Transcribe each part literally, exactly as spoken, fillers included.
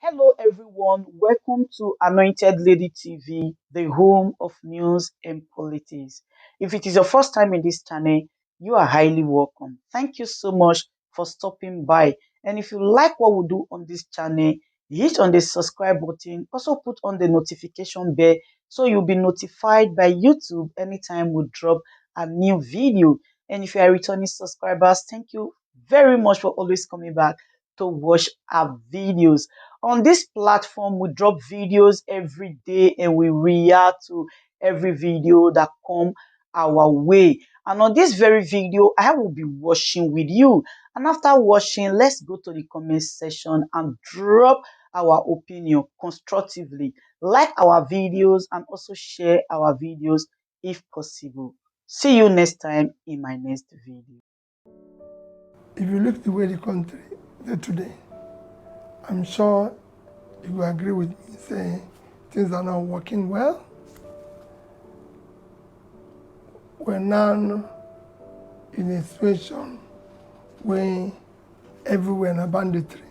Hello, everyone. Welcome to Anointed Lady T V, the home of news and politics. If it is your first time in this channel, you are highly welcome. Thank you so much for stopping by. And if you like what we do on this channel, hit on the subscribe button. Also, put on the notification bell so you'll be notified by YouTube anytime we drop a new video. And if you are a returning subscribers, thank you very much for always coming back to watch our videos. On this platform, we drop videos every day and we react to every video that come our way. And on this very video, I will be watching with you. And after watching, let's go to the comment section and drop our opinion constructively. Like our videos and also share our videos if possible. See you next time in my next video. If you look the way the country dey today, I'm sure you will agree with me say things are not working well. We're now in a situation where everywhere na banditry.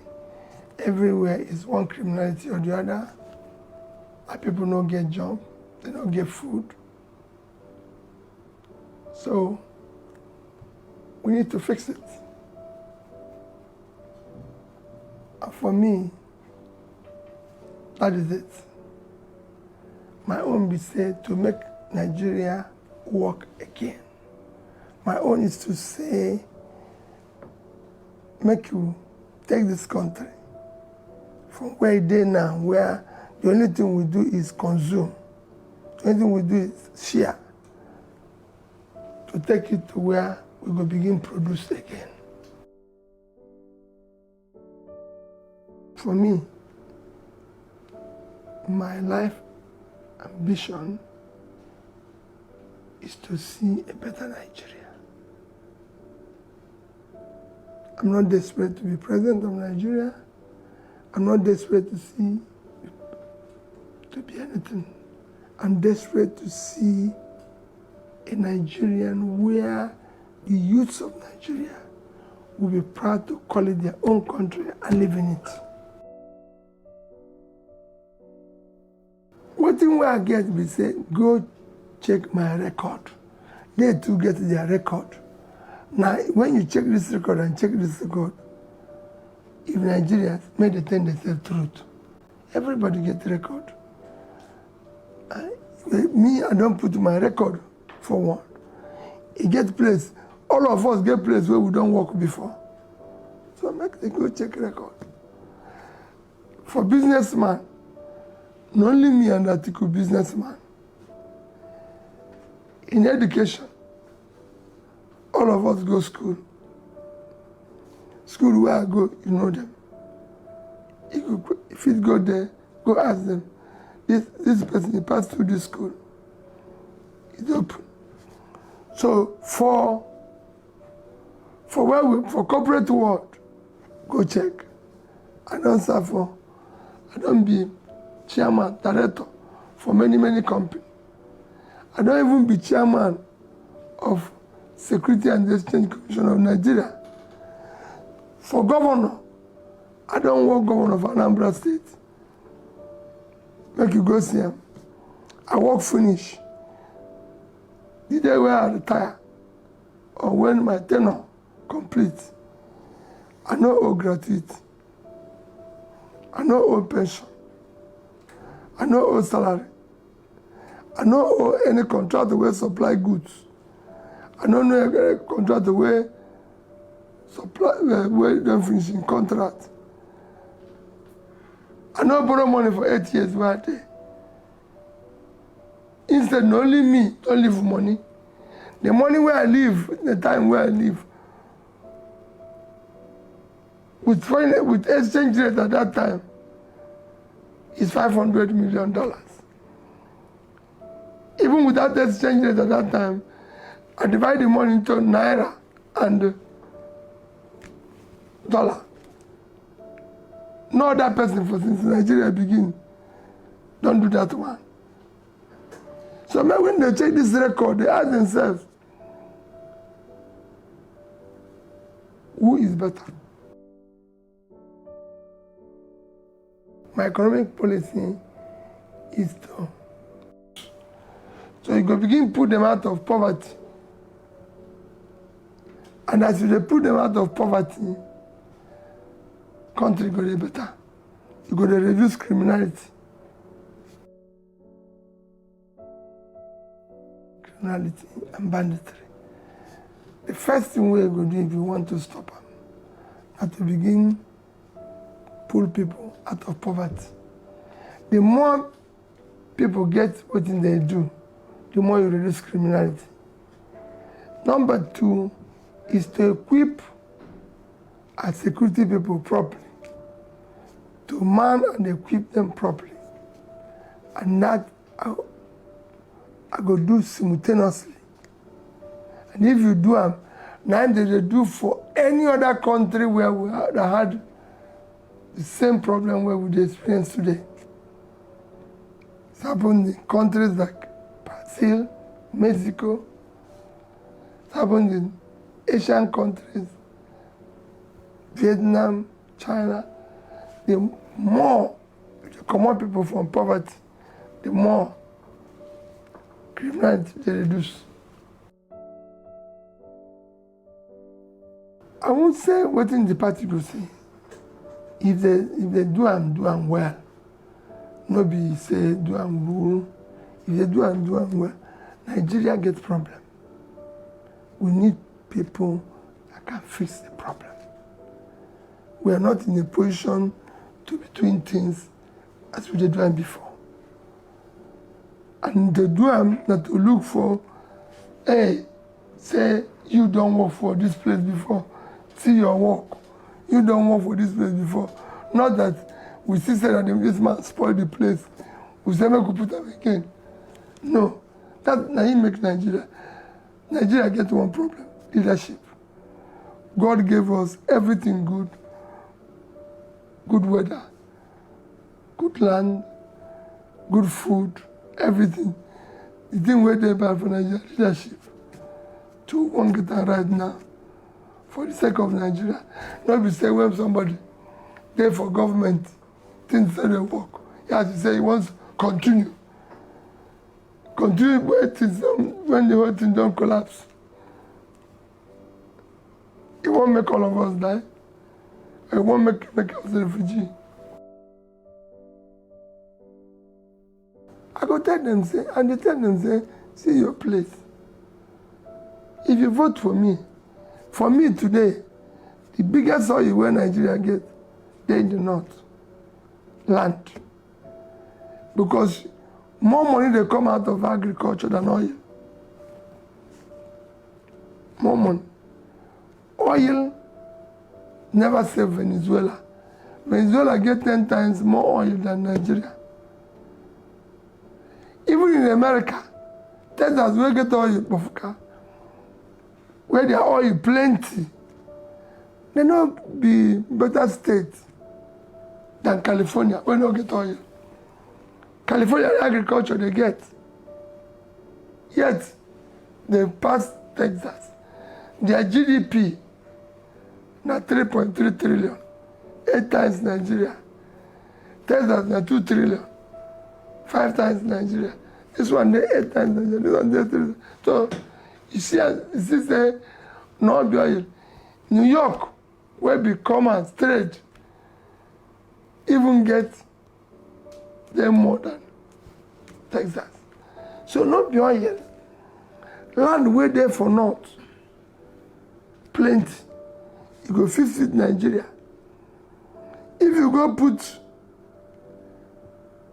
Everywhere is one criminality or the other. Our people no get job, they no get food. So we need to fix it. And for me, that is it. My own be say to make Nigeria work again. My own is to say, make you take this country from where e dey now, where the only thing we do is consume. The only thing we do is share. To take it to where we go begin produce again. For me, my life ambition is to see a better Nigeria. I'm not desperate to be president of Nigeria. I'm not desperate to see to be anything. I'm desperate to see a Nigerian where the youths of Nigeria will be proud to call it their own country and live in it. Wetin wey I get be say, go check my record. They too get their record. Now, when you check this record and check this record, if Nigerians make the thing they say truth, everybody get record. I, me, I don't put my record for one. E get place, all of us get place where we don't work before. So make they go check record. For businessman, not only me and Atiku businessman. In education, all of us go school. School where I go, you know them. If you fit go there, go ask them. This this person he passed through this school. It's open. So for for where we for corporate world, go check. I don't serve for I don't be chairman, director for many, many companies. I don't even be chairman of Security and Exchange Commission of Nigeria. For governor, I don't work governor of Anambra State. Make you go see him. I work finish. The day where I retire, or when my tenure complete, I no owe gratuity. I no owe pension. I no owe salary. I no owe any contract wey supply goods. I no know any contract wey supply uh, wey don finish in contract. I no borrow money for eight years wey I dey. Instead, na only me don leave money. The money wey I leave, the time wey I leave, with foreign with exchange rate at that time is five hundred million dollars. Even with that exchange rate at that time, I divide the money into naira and dollar. No other person for since Nigeria begin don do that one. So make when they check this record, they ask themselves, who is better? My economic policy is to, so you go begin put them out of poverty. And as you dey put them out of poverty, country go dey better. You go dey reduce criminality. Criminality and banditry. The first thing wey you go do if you want to stop am na to begin pull people out of poverty. The more people get wetin dem do, the more you reduce criminality. Number two is to equip our security people properly, to man and equip them properly. And that I, I go do simultaneously. And if you do am, na im dem dey do for any other country where we had, had the same problem wey we dey experience today. It happen in countries like Brazil, Mexico, it happen in Asian countries, Vietnam, China. The more you comot people from poverty, the more criminality dey reduce. I won't say wetin the party go say. If they if they do am do am well, no be say do am rule. If they do am do am well, Nigeria get problem. We need people that can fix the problem. We are not in a position to be doing things as we dey do am before. And to do am na to look for, hey, say you don work for this place before, see your work. You don work for this place before. Not that we see say that this man spoil the place. We say make we put am again. No, that na him make Nigeria. Nigeria get one problem, leadership. God gave us everything good, good weather, good land, good food, everything. The thing wey dey bad for Nigeria leadership. Two one get am right now for the sake of Nigeria. No be say when somebody dey for government, things no dey work. He has to say he wants to continue. Continue when things don, when the whole thing don collapse. He wan make all of us die. He wan make make us refugee. I go tell them say, and they tell them say, see your place. If you vote for me, for me today, the biggest oil wey Nigeria get dey in the north, land. Because more money dey come out of agriculture than oil. More money. Oil never save Venezuela. Venezuela get ten times more oil than Nigeria. Even in America, Texas wey get oil kpofuka, where their oil plenty, they no be better state than California wey no get oil. California agriculture dey get, yet they pass Texas. Their G D P na three point three trillion, eight times Nigeria. Texas na two trillion, five times Nigeria. This one dey eight times Nigeria. This one dey three. So you see, as you see say no be oil. New York, wey be commerce, trade, even get dem more than Texas. So no be oil. Land wey dey for north plenty. You go fit feed Nigeria. If you go put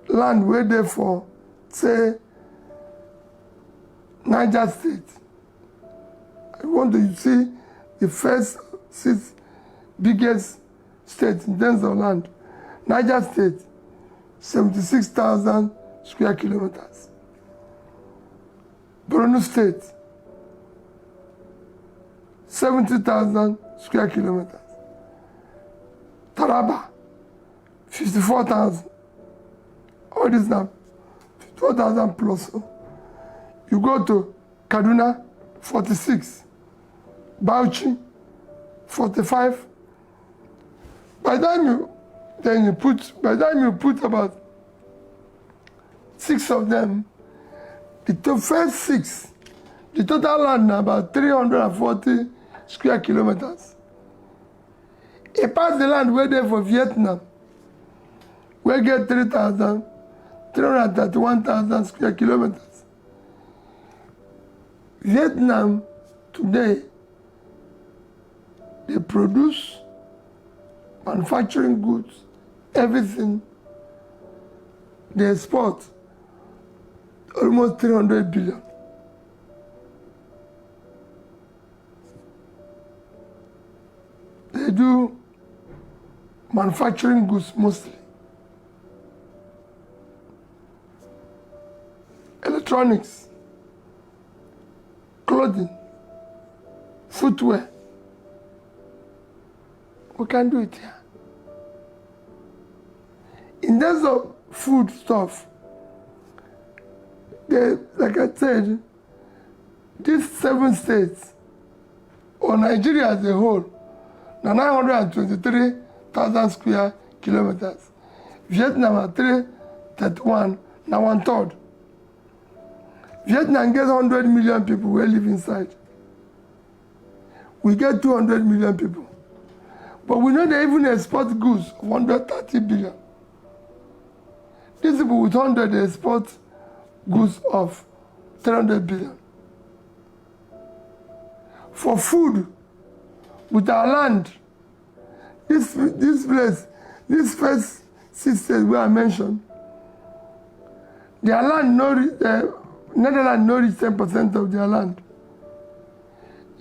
land wey dey for, say, Niger State, I want to see the first six biggest states in terms of land. Niger State, seventy-six thousand square kilometers. Borno State, seventy thousand square kilometers. Taraba, fifty-four thousand. All this now, fifty-four thousand plus. So you go to Kaduna, forty-six. Bauchi, forty-five. By the time you Then you put, by the time you put about six of them, the to-, first six, the total land na about three hundred and forty square kilometers. E pass the land wey dey for Vietnam, wey get three thousand three hundred and thirty-one thousand square kilometers. Vietnam today dey produce manufacturing goods, everything. Dey export almost three hundred billion. Dey do manufacturing goods mostly. Electronics, clothing, footwear. We can do it here. In terms of food stuff, they, like I said, these seven states, or Nigeria as a whole, na nine hundred and twenty-three thousand square kilometers. Vietnam na three thirty-one, na one third. Vietnam get hundred million people wey live inside. We get two hundred million people. But we no dey even export goods of hundred thirty billion. These people with hundred dey export goods of three hundred billion. For food, with our land, this, this place, this first six states wey I mention, their land no reach, uh, Netherlands no reach ten percent of their land.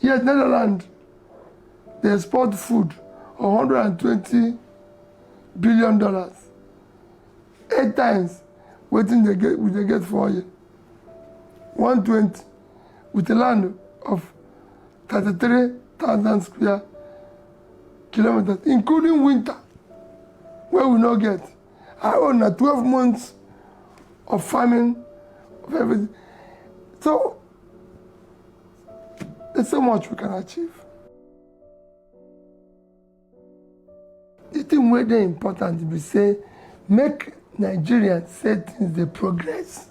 Yet Netherlands dey export food of hundred and twenty billion dollars, eight times wetin dey get, we dey get for oil. One twenty, with a land of thirty-three thousand square kilometers, including winter, wey we no get. Our own na twelve months of farming, of everything. So, there's so much we can achieve. The thing wey dey important be say, make Nigerians say things dey progress.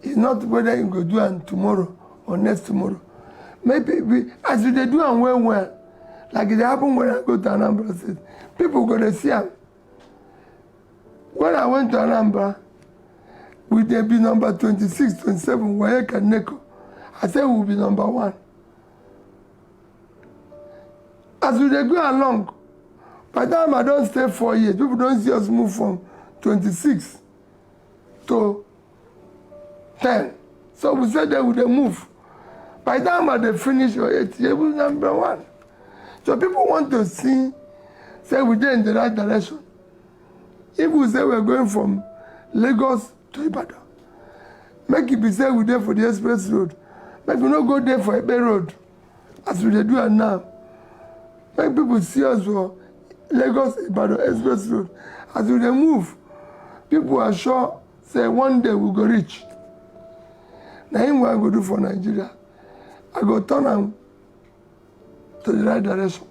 It's not whether you go do am tomorrow or next tomorrow. Maybe we, as you dey do am well well, like e dey happen when I go to Anambra State, people go dey see am. When I went to Anambra, we dey be number twenty-six, twenty-seven, WAEC and NECO. I say we be number one. As we dey go along, by the time I don stay four years, people don see us move from twenty-six to ten. So we say that we dey move. By the time I dey finish your eight years, we number one. So people want to see say we dey in the right direction. If we say we're going from Lagos to Ibadan, make e be say we dey for the express road. Make we no go dey for Epe road as we dey do am now. Make people see us for Lagos Ibadan express road. As we dey move, people are sure say one day we go reach. Na him wey I go do for Nigeria. I go turn am to the right direction.